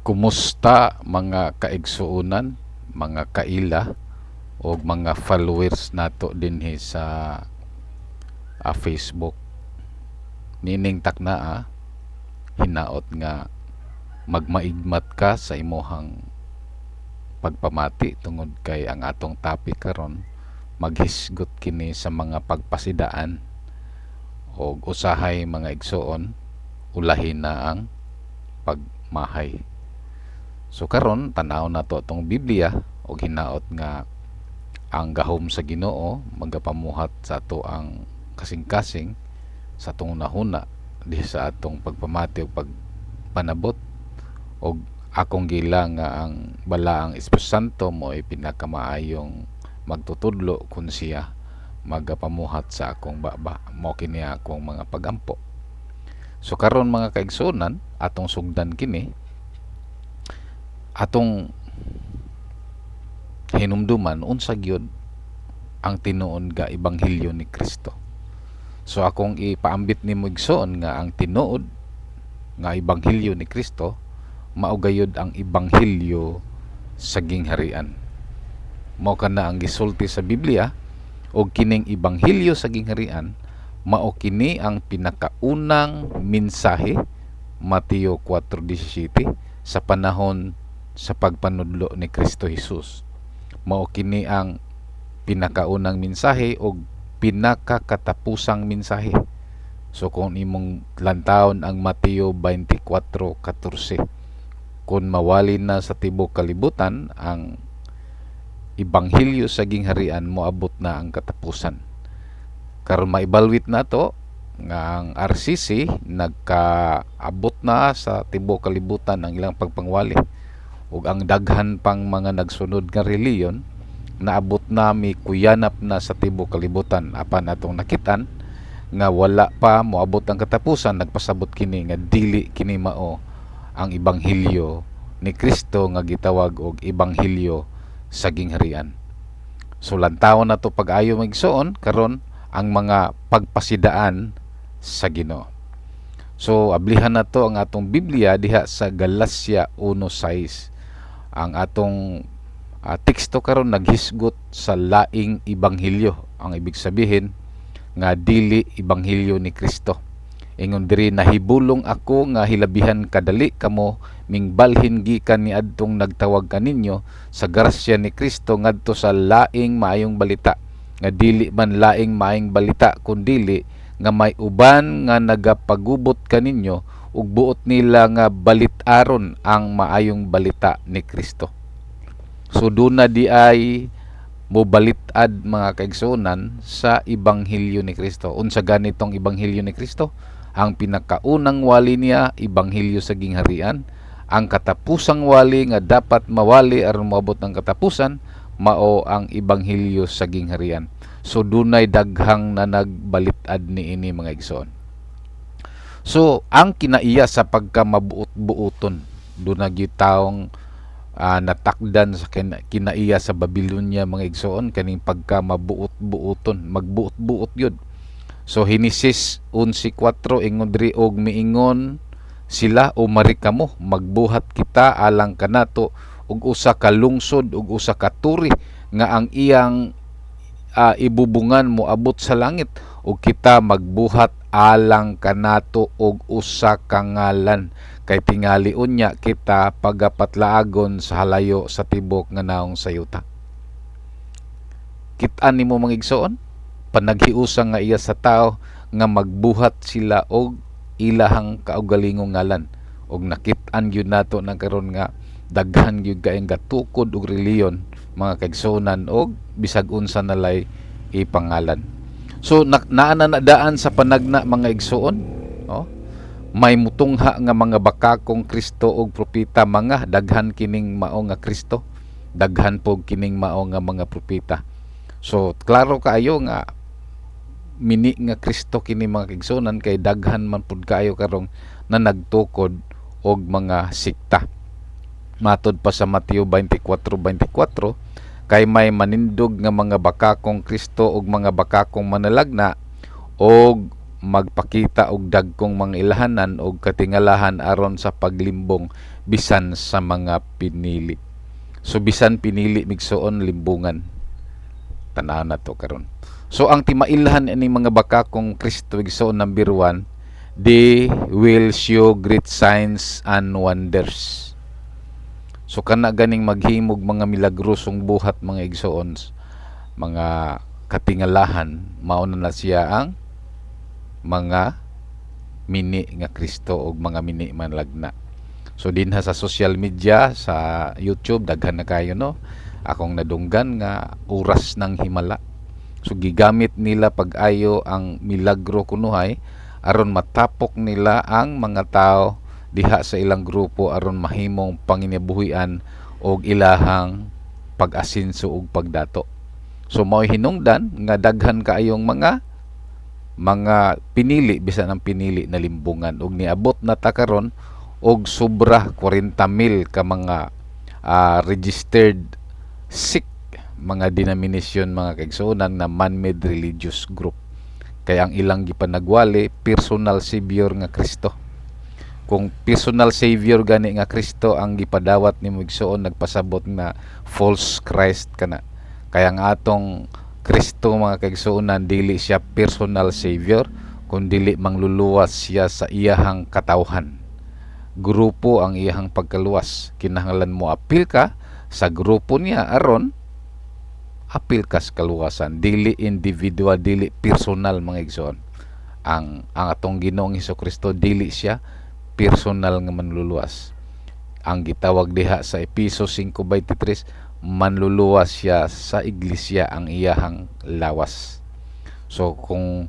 Kumusta, mga kaigsuonan, mga kaila ug mga followers nato dinhi sa Facebook? Niining taknaa, hinaot nga magmaigmat ka sa imuhang pagpamati tungod kay ang atong topic karon maghisgot kini sa mga pagpasidaan, og usahay, mga igsuon, ulahi na ang pagmahay. So karon, tan-awon nato atong Biblia ug hinaot nga ang gahom sa Ginoo magapamuhat sa ato ang kasing-kasing, sa atong hunahuna diha sa atong pagpamati ug pagpanabot, ug akong gila nga ang Balaang Espiritu Santo mo'y pinakamaayong magtutudlo kun siya magapamuhat sa akong baba. Mao kini akong mga pagampo. So karon, mga kaigsuonan, atong sugdan kini, atong hinumduman unsa gyud ang tinuod nga ebanghelyo ni Kristo. So akong ipaambit nimo, igsoon, nga ang tinuod nga ebanghelyo ni Kristo mao gayud ang ebanghelyo sa gingharian. Mao kana ang gisulti sa Biblia, og kining ebanghelyo sa gingharian mao kini ang pinakaunang mensahe, Mateo 4:17, sa panahon sa pagpanudlo ni Kristo Jesus. Mao kini ang pinakaunang mensahe og pinakakatapusang mensahe. So kung imong lantawon ang Mateo 24:14, kung mawali na sa tibok kalibutan ang ebanghelyo sa gingharian, moabot na ang katapusan. Karon, maibalwit nato nga ang RCC nagkaabot na sa tibuok kalibutan ang ilang pagpangwali, ug ang daghan pang mga nagsunod nga relihiyon naabot na, mikuyanap na sa tibuok kalibutan, apan atong nakitaan nga wala pa moabot ang katapusan. Nagpasabot kini nga dili kini mao ang ebanghelyo ni Kristo nga gitawag og ebanghelyo sa gingharian. So lantawon nato pag-ayo, mga igsoon, karon ang mga pagpasidaan sa Ginoo. So ablihan nato ang atong Biblia diha sa Galacia 1:6. Ang atong teksto karon naghisgot sa laing ebanghelyo. Ang ibig sabihin nga dili ebanghelyo ni Kristo. Ingon diri, "Nahibulong ako nga hilabihan kadali kamo mingbalhin gikan niadtong nagtawag kaninyo sa grasya ni Kristo ngadto sa laing maayong balita, nga dili man laing maayong balita, kundili nga may uban nga nagapagubot kaninyo ug buot nila nga balit-aron ang maayong balita ni Kristo." So duna di ay mobalit-ad, mga kaigsuonan, sa ebanghelyo ni Kristo. Unsa ganitong ebanghelyo ni Kristo? Ang pinakaunang wali niya, ebanghelyo sa gingharian. Ang katapusang wali nga dapat mawali aron moabot ang katapusan mao ang ebanghelyo sa gingharian. So dunay daghang na nagbalit-ad niini, mga igsoon. So ang kinaiya sa pagka mabuot-buoton, duna gyud taong natakdan sa kinaiya sa Babylonia, mga igsoon, kaning pagka mabuot-buoton, magbuot-buot yun. So Henesis 11:4, ingon diri, "Og miingon sila, o kamo, magbuhat kita alang kanato og usa ka lungsod ug usa ka turi nga ang iyang ibubungan moabot sa langit, ug kita magbuhat alang kanato og usa ka ngalan, kay tingali unya kita pagapatlaagon sa halayo sa tibok nga naong sa yuta." Kit-an nimo, mga igsoon, panaghiusa nga iya sa tao nga magbuhat sila og ilahang kaugalingong ngalan, og nakit-an gyud nato na karon nga daghan gyud kaayong gatukod og relihiyon, mga kaigsuonan, og bisag unsa nalay ipangalan. So naa na daan sa panagna, mga igsuon, oh, may mutungha nga mga bakakong Kristo og propeta. Mga daghan kining mao nga Kristo, daghan pog kining mao nga mga propeta. So klaro kaayo nga mini nga Kristo kini, mga kaigsuonan, kay daghan man pud kaayo karong na nagtukod og mga sekta. Matod pa sa Mateo 24:24, kay may manindog nga mga bakakong Kristo og mga bakakong manalagna og Magpakita og dagkong mga ilhanan og katingalahan aron sa paglimbong bisan sa mga pinili. So bisan pinili, migsuon, limbungan. Tan-aw na to karon. So ang timailhan ini mga bakakong Kristo, igsoon, number 1, they will show great signs and wonders. So kana ganing maghimog mga milagrosong buhat, mga igsoon, mga katingalahan, mao na na siya ang mga mini nga Kristo og mga mini manlagna. So dinha sa social media, sa YouTube, daghan na kayo, no? Akong nadunggan nga oras ng himala. So gigamit nila pag-ayo ang milagro kunuhay aron matapok nila ang mga tao diha sa ilang grupo aron mahimong panginabuhian og ilahang pag-asinso ug pagdato. So mao'y hinungdan nga daghan kaayong mga pinili, bisan ang pinili na limbungan, ug niabot na ta karon og sobra 40 mil ka mga registered sect, mga denomination, mga kaigsuonan, na man-made religious group, kay ang ilang gipanagwali, personal savior nga Kristo. Kung personal savior gani nga Kristo ang gipadawat nimo, igsuon, nagpasabot na false Christ kana, kaya ang atong Kristo, mga kaigsuonan, dili siya personal savior kun dili mangluluwas siya sa iyahang katawhan. Grupo ang iyahang pagkaluwas. Kinahanglan mo apil ka sa grupo niya aron apil ka sa kaluwasan, dili individual, dili personal, mga igsoon. Ang atong Ginoong Hesus Kristo, dili siya personal nga manluluwas. Ang gitawag diha sa Epeso 5:23, manluluwas siya sa iglesia, ang iyahang lawas. So kung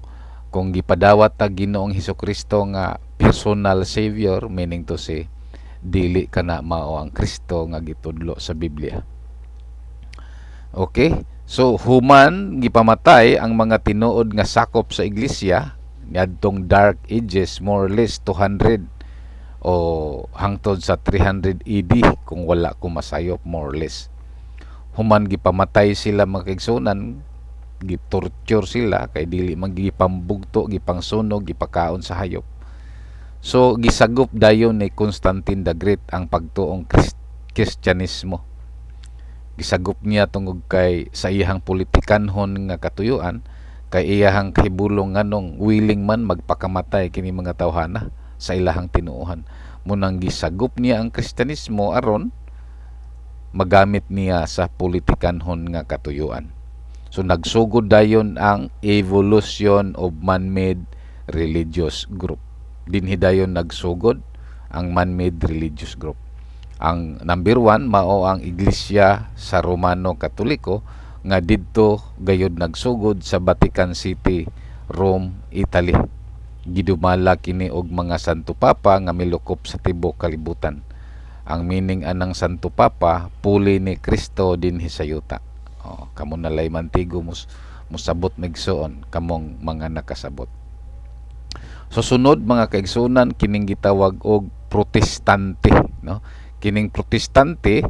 gipadawat ta Ginoong Hesus Kristo nga personal savior, meaning to say dili kana mao ang Kristo nga gitudlo sa Biblia. Okay? So human gipamatay ang mga tinuod nga sakop sa iglesia niadtong Dark Ages, more or less 200 o hangtod sa 300 AD kung wala ko masayop, more or less. Human gipamatay sila, mga kaigsunan, gitorture sila kay dili man gipambugto, gipangsunog, gipakaon sa hayop. So gisagop dayon ni Constantine the Great ang pagtuong Kristyanismo. Gisagop niya tungod kay sa iyahang politikanhon nga katuyuan, kay iyahang kahibulong nganong willing man magpakamatay kini mga tawhana sa ilahang tinuohan. Munang gisagop niya ang Kristyanismo aron magamit niya sa politikanhon nga katuyuan. So nagsugod dayon ang evolution of man-made religious group. Dinhi dayon nagsugod ang man-made religious group. Ang number 1 mao ang Iglesia sa Romano Katoliko nga didto gayud nagsugod sa Vatican City, Rome, Italy. Gidumala kini og mga Santo Papa nga milukop sa tibuok kalibutan. Ang meaning anang Santo Papa, puli ni Kristo dinhi sa yuta. Oh, kamo nalay mantigo musabot, migsuon, kamong mga nakasabot. So sunod, mga kaigsuonan, kining gitawag og Protestante, no? Kining Protestante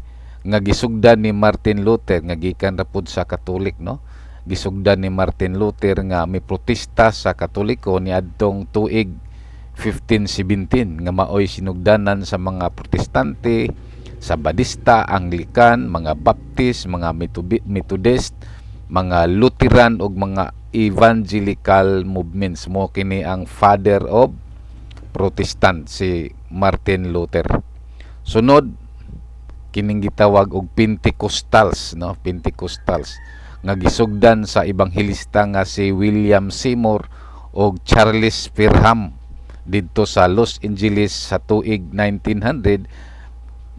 nga gisugdan ni Martin Luther nga gikan ra pud sa Katolik, no? Gisugdan ni Martin Luther nga miprotesta sa Katoliko niadtong tuig 1517 nga maoy sinugdanan sa mga Protestante, Sabadista, Anglican, mga Baptist, mga Methodist, mga Lutheran ug mga evangelical movements. Mo kini ang father of Protestant, si Martin Luther. Sunod, kining gitawag og Pentecostals, no? Pentecostals nga gisugdan sa ebanghelista nga si William Seymour og Charles Parham didto sa Los Angeles sa tuig 1900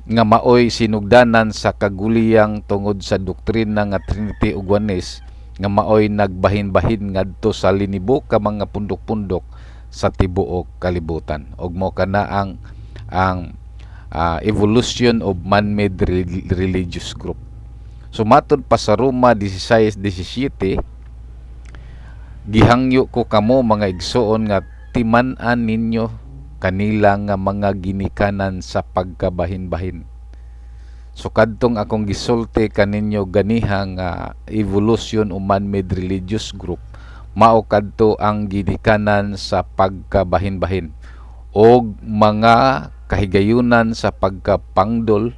nga maoy sinugdanan sa kaguliyang tungod sa doktrina nga Trinity ug Oneness nga maoy nagbahin-bahin ngadto sa linibo ka mga pundok-pundok sa tibuok kalibutan, ug mo kana ang evolution of man-made religious group. So matod pa sa Roma 16:17, "Gihangyo ko kamo, mga igsoon, nga timan-an ninyo kanila nga mga ginikanan sa pagkabahin-bahin." So kadtong akong gisulti kaninyo ganiha nga evolution o man-made religious group, Mao kadto ang ginikanan sa pagkabahin-bahin og mga kahigayunan sa pagkapangdol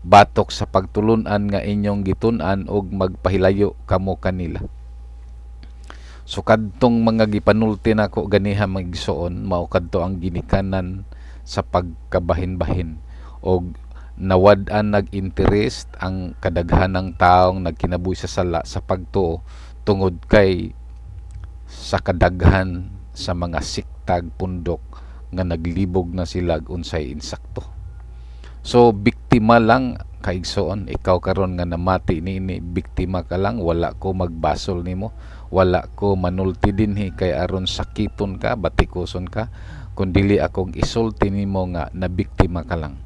batok sa pagtulun-an nga inyong gitun-an, og magpahilayo kamo kanila. So kadtong mga gipanulti nako ganiha, mga igsoon, mao kadto ang ginikanan sa pagkabahin-bahin og nawad-an nag-interest ang kadaghanang taong nagkinabuhi sa sala sa pagtuo tungod kay sa kadaghan sa mga siktag pundok nga naglibog na sila unsay insakto. So biktima lang, kaigsoon, ikaw karon nga namati niini, biktima ka lang. Wala ko magbasol nimo, wala ko manulti dinhi kay aron sakiton ka, batikuson ka, kun dili akong isulti nimo nga nabiktima ka lang.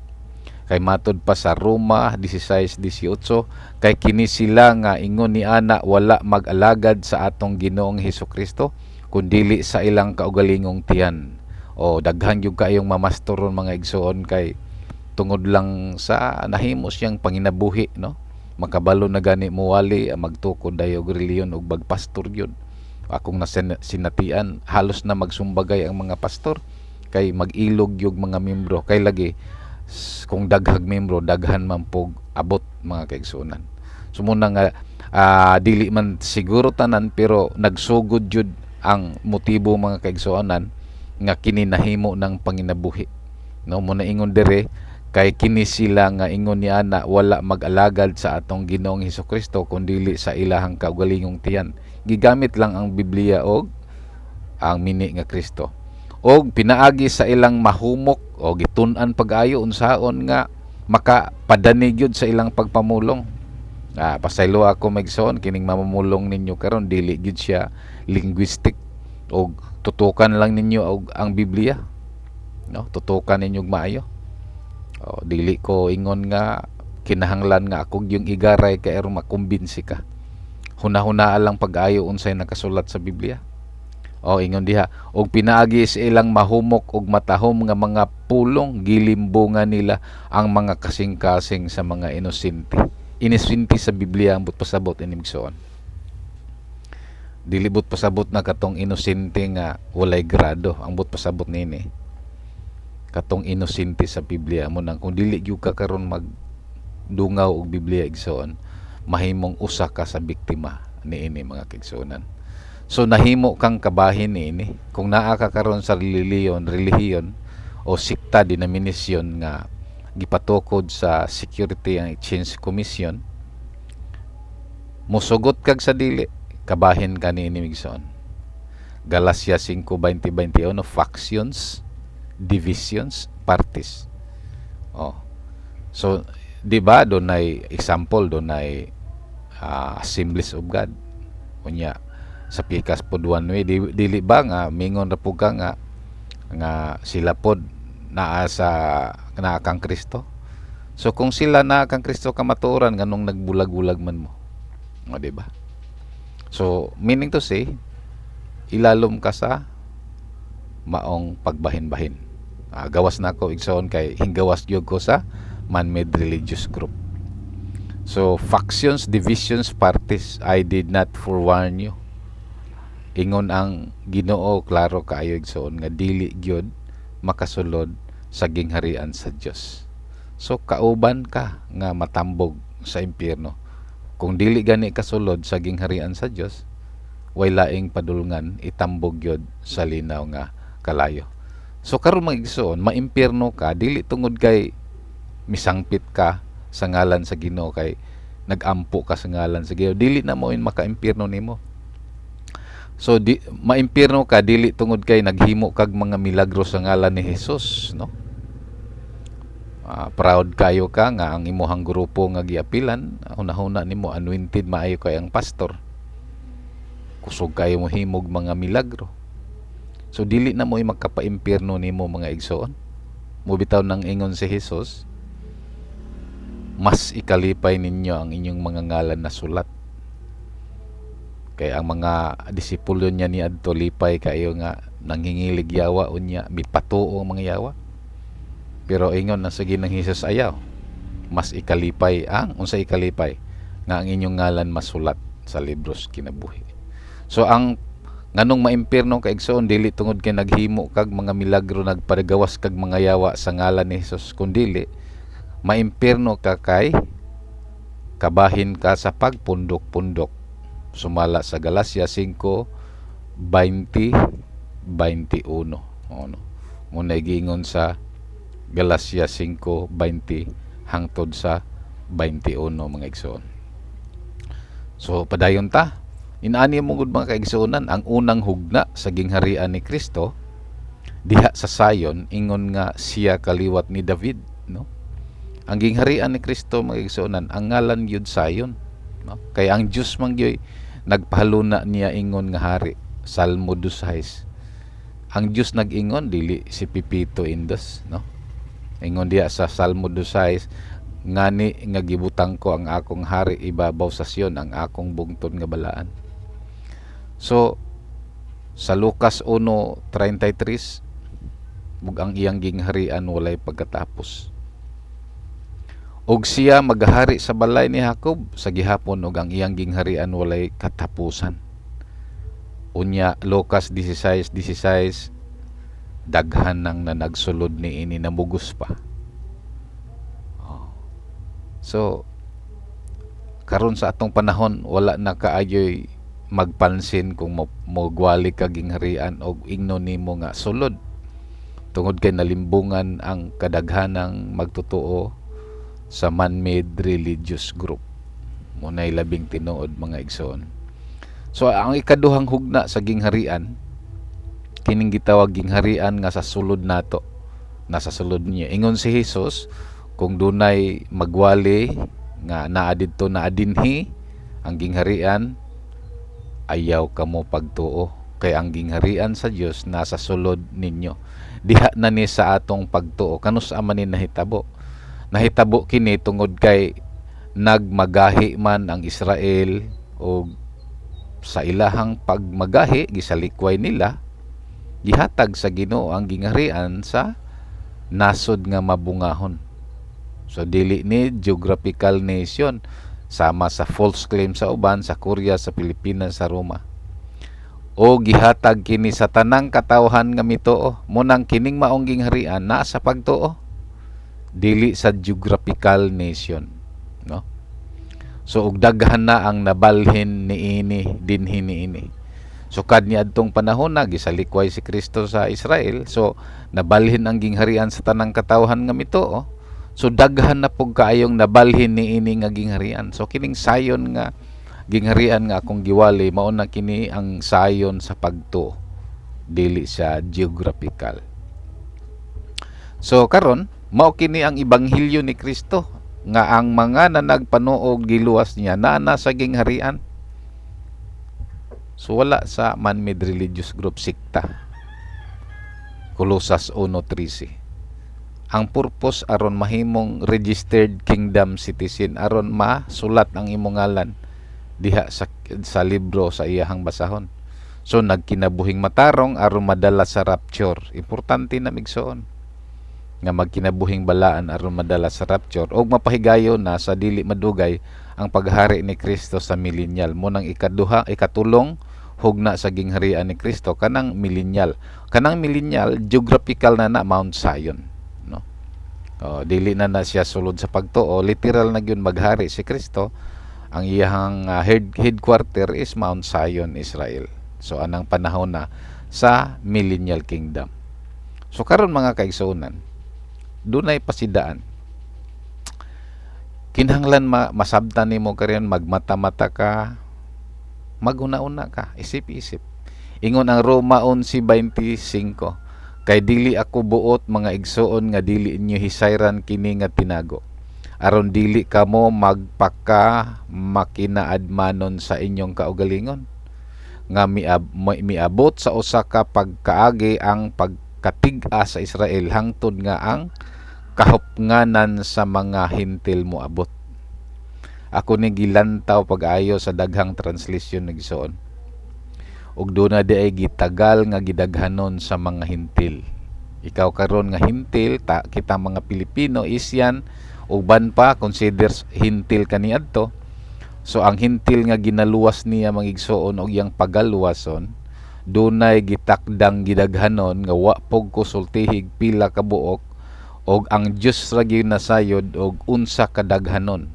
Kay matod pa sa Roma 16:18, kay kini sila nga ingon ni ana wala mag-alagad sa atong Ginoong Hesukristo kun dili sa ilang kaugalingong tiyan. O daghan gyud kaayong mamastoron, mga igsoon, kay tungod lang sa nahimo siyang panginabuhi, no? Makabalo na gani muwali, magtukod dayo og relihiyon ug magpastor gyud. Akong sinatian, halos na magsumbagay ang mga pastor kay mag-ilog yung mga membro, kay lagi kung daghag membro, daghan man pog abot, mga kaigsuonan. So muna nga dili man siguro tanan, pero nagsugod jud ang motibo, mga kaigsuonan, nga kini nahimo ng panginabuhi, no? Muna ingon dire, kay kini sila nga ingon ni ana wala mag-alagad sa atong Ginoong Hesukristo kun dili sa ilahang kaugalingong tiyan. Gigamit lang ang Biblia og ang mini nga Kristo og pinaagi sa ilang mahumok o gitun-an pag-ayo unsaon nga makapadani gyud sa ilang pagpamulong. Pasaylo ako, maigsoon, kining mamumulong ninyo karon dili gyud siya linguistic og tutukan lang ninyo og ang Biblia, no? Tutukan ninyo og maayo. O, dili ko ingon nga kinahanglan nga ako yung igaray kay aron makumbinsi ka. Huna-hunaa lang pag-ayo unsay nakasulat sa Biblia. O ingon diha, og pinaagi sa ilang mahumok og matahom nga mga pulong, gilimbungan nila ang mga kasing-kasing sa mga inosente. Inosente sa Biblia ang but pasabot ini, igsoon. Dili but pasabot na katong inosente nga walay grado ang but pasabot nini. Katong inosente sa Biblia mo nang kung dili gyud ka karon magdungaw og Biblia, igsoon, mahimong usa ka sa biktima niini, mga kaigsuonan. So nahimo kang kabahin niini. Kung naa ka karon sa relihiyon o sikta, denomination nga gipatukod sa Security and Exchange Commission, musugot kag sa dili, kabahin ka niini, igsoon. Galacia 5:20-21, factions, divisions, parties. Oh. So, di ba dunay example, dunay Assemblies of God. Unya sa pikas pod one way, dili ba nga mingon ra pud ka nga nga sila pod naa sa naa kang Kristo? So kung sila naa kang Kristo kamatuoran, nganong nagbulag-bulag man mo? O, di ba? So meaning to say, ilalom ka sa maong pagbahin-bahin. Gawas na ako, igsoon, kay hinggawas gyud ko sa man-made religious group. So factions, divisions, parties, I did not forewarn you. Ingon ang Ginoo klaro kaayo, igsoon, nga dili gyud makasulod sa gingharian sa Dios. So kauban ka nga matambog sa impyerno. Kung dili gani kasulod sa gingharian sa Dios, way laing padulngan, itambog gyud sa linaw nga kalayo. So karon, mga igsoon, maimpyerno ka dili tungod kay misangpit ka sa ngalan sa Ginoo, kay nagampo ka sa ngalan sa Ginoo, dili na mo maka-impyerno nimo. So di maimpyerno ka dili tungod kay naghimo kag mga milagro sa ngalan ni Jesus, no? Proud kayo ka nga ang imuhang grupo nga giapilan, hunahuna nimo anointed maayo kay ang pastor. Kusog kayo mo himog mga milagro. So dili na mo magkapaimpyerno nimo, mga igsoon. Mubitaw nang ingon si Jesus, mas ikalipay ninyo ang inyong mga ngalan na sulat. Kay ang mga disipulo niya ni adto lipay kayo nga nanghingilig yawa, unya mipatuo ang mga yawa. Pero ingon na sa Ginoong Hesus, ayaw. Mas ikalipay ang unsa ikalipay nga ang inyong ngalan masulat sa libros kinabuhi. So ang Nganong maimpierno ka, igsoon? Dili tungod kay naghimo kag mga milagro, nagpagawas kag mga yawa sa ngalan ni Hesus, kundili maimpierno ka kay kabahin ka sa pagpundok-pundok, sumala sa Galacia 5:20 21. Ano muna giingon sa Galacia 5:20 hangtod sa 21, mga igsoon? So padayon ta. Inaani mo gud, mga kaigsuonan, ang unang hugna sa gingharian ni Kristo diha sa Zion, ingon nga siya kaliwat ni David, no? Ang gingharian ni Kristo, mga igsuonan, ang ngalan gyud Zion, no? Kay ang Dios man gyud nagpahaluna niya ingon nga hari. Salmo 2:6. Ang Dios nag-ingon, dili si Pipito Indos, no? Ingon diha sa Salmo 2:6, "Ngani nga gibutang ko ang akong hari ibabaw sa Sion, ang akong bungtod nga balaan." So sa Lucas 1:33, ug ang iyang gingharian walay pagkatapos. Ug siya magahari sa balay ni Jacob sa gihapon, ug ang iyang gingharian walay katapusan. Unya Lucas 16:16, daghan nang nanagsulod niini namugos pa. Oh. So karon sa atong panahon, wala na kaayoy magpansin kung mogwali ka gingharian og ingnon nimo nga sulod, tungod kay nalimbungan ang kadaghanang magtotoo sa man-made religious group. Muna'y labing tinuod, mga igsoon. So ang ikaduhang hugna sa gingharian, kining gitawag gingharian nga sa sulod nato, nasa sulod niya. Ingon si Jesus, kung dunay magwali nga naa didto, naa dinhi ang gingharian, ayaw kamo pagtuo, kay ang gingharian sa Dios nasa sulod ninyo. Diha na ni sa atong pagtuo. Kanus-a man ni nahitabo? Nahitabo kini tungod kay nagmagahi man ang Israel, og sa ilahang pagmagahi gisalikway nila, gihatag sa Ginoo ang gingharian sa nasod nga mabungahon. So dili ni geographical nation, sama sa false claim sa uban, sa Korea, sa Pilipinas, sa Roma. O gihatag kini sa tanang katawhan nga mituo. Munang kining maong gingharian naa sa pagtuo, dili sa geographical nation, no? So ug daghan na ang nabalhin niini, dinhi niini. Sukad niadtong panahon na gisalikway si Kristo sa Israel, so nabalhin ang gingharian sa tanang katawhan nga mituo. So daghan na pug kaayong nabalhin niini nga gingharian. So kining sayon nga gingharian nga akong giwali, mao na kini ang sayon sa pagtuo, dili siya geographical. So karon, mao kini ang ebanghelyo ni Kristo nga ang mga nanagpanuog giluwas niya, naa na sa gingharian. So wala sa man-made religious group, sikta. Colosas 1:13. Ang purpose aron mahimong registered kingdom citizen, aron masulat ang imong ngalan diha sa libro sa iyahang basahon. So nagkinabuhing matarong aron madala sa rapture. Importante na, migsoon, nga magkinabuhing balaan aron madala sa rapture og mapahigayon na sa dili madugay ang paghari ni Kristo sa millennial. Mo nang ikaduha, ikatulong hugna sa gingharian ni Kristo, kanang millennial. Kanang millennial, geographical na na, Mount Zion, no? Oh, dili na na siya sulod sa pagtuo, literal na gyud maghari si Kristo. Ang iyahang headquarter is Mount Zion, Israel. So anang panahon na sa millennial kingdom. So karon, mga kaigsuonan, dunay pasidaan. Kinahanglan masabtan nimo karon, magmata-mata ka, maghuna-una ka, isip-isip. Ingon ang Roma 11:25, "Kay dili ako buot, mga igsuon, nga dili inyo hisayran kini nga tinago, aron dili kamo magpaka makinaadmanon sa inyong kaugalingon, nga miabot sa usa ka pagkaagi ang pagkatig-a sa Israel hangtod nga ang kahupnganan sa mga Hentil moabot." Ako ni gilantaw pag-ayo sa daghang translation, igsoon. Ug duna di ay gitagal nga gidaghanon sa mga Hentil. Ikaw karon nga Hentil, ta kita mga Pilipino, Asian, uban pa, consider Hentil kaniadto. So ang Hentil nga ginaluwas niya, mga igsoon, og iyang pagaluwason, Dunay gitakdang gidaghanon nga wa pog ko sultihig pila ka buok, og ang Dios ra gyud nasayod og unsa kadaghanon.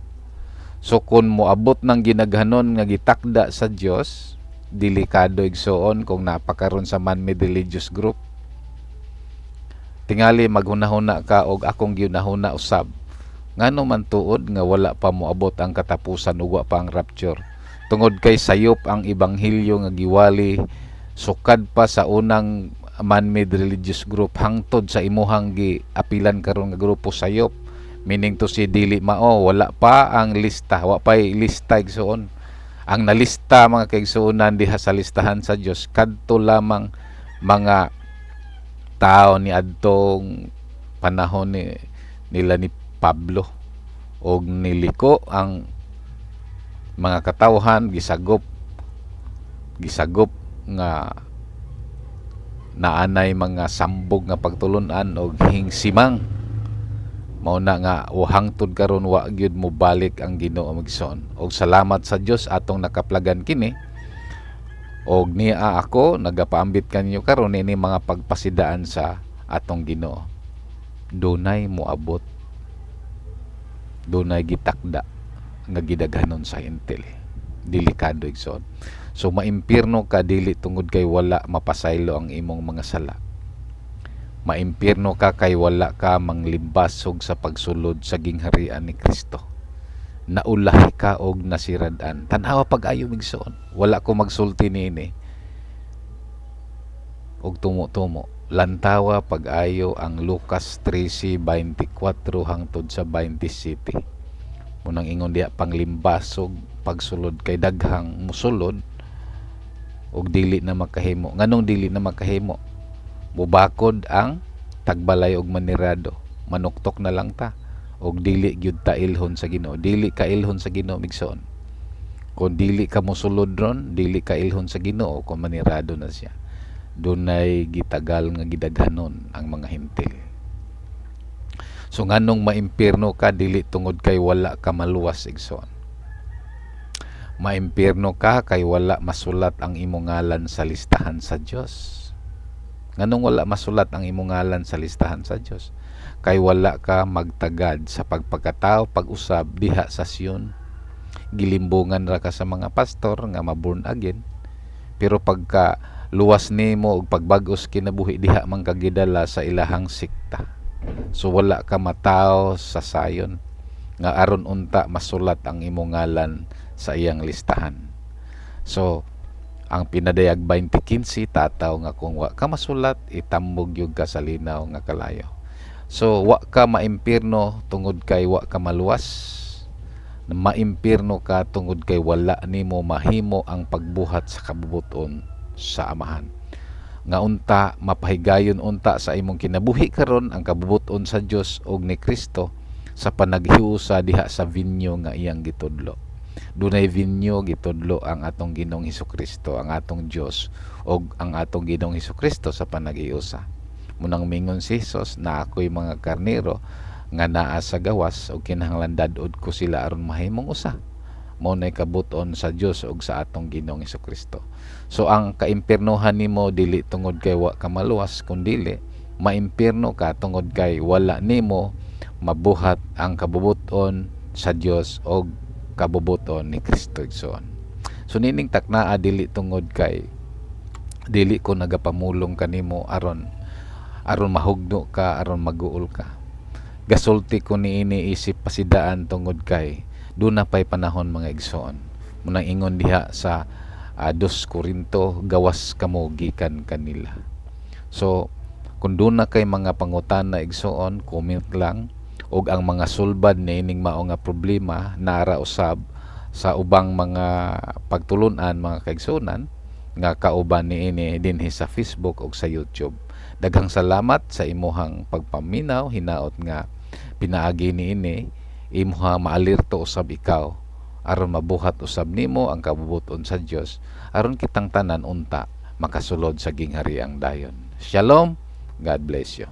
So kung moabot ng ginaghanon nga gitakda sa Dios, delikado, igsuon, kung napakaron sa man-made religious group. Tingali maghunahuna ka og akong gihunahuna usab, ngano man tuod nga wala pa moabot ang katapusan ug wa pa ang rapture? Tungod kay sayop ang ebanghelyo nga giwali sukad pa sa unang man-made religious group hangtod sa imuhang giapilan karon nga grupo. Sayop, meaning to say dili mao, wala pa ang lista, wa pay lista, igsuon. Ang nalista, mga kaigsuonan, diha sa listahan sa Dios, kadto lamang mga tao ni adtong panahon ni nila ni Pablo, og niliko ang mga katawhan, gisagop gisagop nga naanay mga sambog nga pagtulunan og hingsimang. Mao na nga hangtod karon wa gyud mobalik ang Ginoo, igsoon. Og salamat sa Dios, atong nakaplagan kini, og niya ako nagapaambit kanyo karon ini mga pagpasidaan sa atong Ginoo. Dunay moabot, dunay gitakda nga gidaghanon sa Hentil. Delikado, igsoon. So maimpirno ka dili tungod kay wala mapasaylo ang imong mga sala. Maimpirno ka kay wala ka manglimbasog sa pagsulod sa gingharian ni Kristo. Naulahi ka og nasirad-an. Tan-awa pag-ayo, igsoon. Wala ko magsulti niini og tumo-tumo. Lantawa pag-ayo ang Lucas 13:24 hangtod sa 27. Munang ingon diha panglimbasog pagsulod, kay daghang musulod og dili na makahimo. Nganong dili na makahimo? Mubakod ang tagbalay og manirado. Manuktok na lang ta og dili gyud ta ilhon sa Ginoo. Dili ka ilhon sa Ginoo, igsoon. Kung dili ka mosulod ron, dili ka ilhon sa Ginoo kung manirado na siya. Dunay gitagal nga gidaghanon ang mga Hentil. So nganong maimpirno ka? Dili tungod kay wala ka maluwas, igsoon. Maimpirno ka kay wala masulat ang imong ngalan sa listahan sa Dios. Nganong wala masulat ang imong ngalan sa listahan sa Dios? Kay wala ka magtagad sa pagpakatao pag-usab diha sa Sion. Gilimbungan ra ka sa mga pastor nga ma-born again. Pero pagka luwas nimo og pagbag-os kinabuhi, diha man ka gidala sa ilahang sekta. So wala ka matawo sa sayon nga aron unta masulat ang imong ngalan sa iyang listahan. So ang Pinadayag 20:15 tataw nga kung wa ka masulat, itambog gyud ka sa linaw nga kalayo. So wa ka maimpirno tungod kay wa ka maluwas. Maimpirno ka tungod kay wala nimo mahimo ang pagbuhat sa kabubuton sa Amahan. Nga unta mapahigayon unta sa imong kinabuhi karon ang kabubuton sa Dios og ni Kristo sa panaghiusa diha sa vinyo nga iyang gitudlo. Dunay vinyo gitudlo ang atong Ginoong Hesukristo, ang atong Dios og ang atong Ginoong Hesukristo sa panaghiusa. Munang mingon si Jesus na ako'y mga karnero nga naa sa gawas og kinahanglan dad-od ko sila aron mahimong usa. Mao nay kabuton sa Dios ug sa atong Ginoong Hesukristo. So ang kaimpirnohan nimo dili tungod kay wa ka maluwas, kundili maimpirno ka tungod kay wala nimo mabuhat ang kabubuton sa Dios og kabubuton ni Kristo, igsoon. So nining taknaa, dili tungod kay dili ko nagapamulong kanimo aron aron mahugno ka, aron maguol ka. Gasulti ko niini isip pasidaan tungod kay duna pay panahon, mga igsoon. Munang ingon diha sa 2 Korinto, gawas kamo gikan kanila. So kung duna kay mga pangutana, igsoon, comment lang, og ang mga sulbad niining mao nga problema naara usab sa ubang mga pagtulunan, mga kaigsuonan, nga kauban niini dinhi sa Facebook ug sa YouTube. Daghang salamat sa imuhang pagpaminaw. Hinaot nga pinaagi niini imuha maalirto usab ikaw aron mabuhat usab nimo ang kabubuton sa Dios, aron kitang tanan unta makasulod sa ginghariang dayon. Shalom. God bless you.